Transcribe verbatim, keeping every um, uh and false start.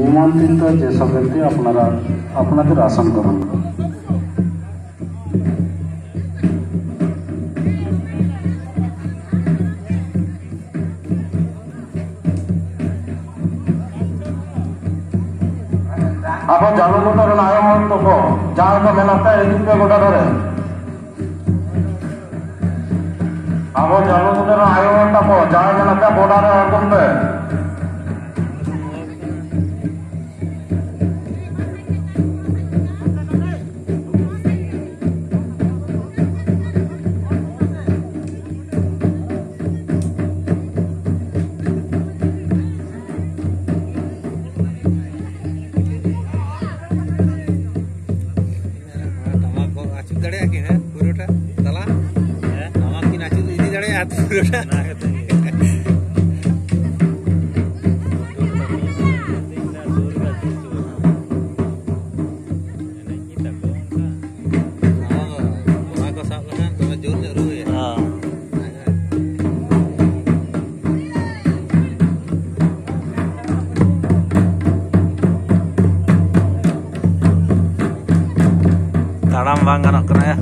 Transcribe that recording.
নিমন্ত্রিত যেসব ব্যক্তি আপনারা আপনাদের আসন গ্রহণ করুন। ᱟᱵᱚ ᱡᱟᱹᱞᱩ ᱜᱚᱰᱟ ᱨᱮᱱ ᱟᱭᱳ ᱦᱚᱲ ᱛᱟᱠᱚ, ᱡᱟᱦᱟᱸᱭ ᱠᱚ ᱢᱮᱱᱟᱜ ᱯᱮ, ᱦᱤᱡᱩᱜ ᱯᱮ ᱜᱚᱰᱟ ᱫᱷᱟᱨᱮ᱾ ᱟᱵᱚ ᱡᱟᱹᱞᱩ ᱜᱚᱰᱟ ᱨᱮᱱ ᱟᱭᱳ ᱦᱚᱲ ᱛᱟᱠᱚ, ᱡᱟᱦᱟᱸᱭ ᱢᱮᱱᱟᱜ ᱯᱮ, ᱜᱚᱰᱟ ᱨᱮ ᱟᱬᱜᱚᱱ ᱯᱮ᱾ ᱴᱟᱢᱟᱠ ᱠᱚ ᱟᱹᱪᱩᱨ ᱫᱟᱲᱮᱭᱟᱜᱼᱟ ᱠᱤᱱ, ᱦᱮᱸ, ᱯᱩᱨᱟᱹᱴᱟ ᱛᱟᱞᱟ? ᱦᱮᱸ? ᱴᱟᱢᱟᱠ ᱠᱤᱱ ᱟᱹᱪᱩᱨ ᱤᱫᱤ ᱫᱟᱲᱮᱭᱟᱜᱼᱟ ᱯᱩᱨᱟᱹᱴᱟ? ᱚᱱᱟ ᱜᱮᱛᱚ ᱤᱭᱟᱹ᱾ ᱮᱱᱮᱡ ᱜᱮ ᱛᱟᱠᱚ ᱚᱱᱠᱟ᱾ ᱦᱚᱸ, ᱠᱚᱲᱟ ᱠᱚ ᱥᱟᱵ ᱞᱮᱠᱷᱟᱱ ᱫᱚᱢᱮ ᱡᱳᱨ ᱧᱚᱜ ᱨᱩ ᱦᱩᱭᱩᱜᱼᱟ᱾ ᱦᱚᱸ᱾ ᱛᱟᱲᱟᱢ ᱵᱟᱝ ᱜᱟᱱᱚᱜ ᱠᱟᱱᱟ ᱭᱟ᱾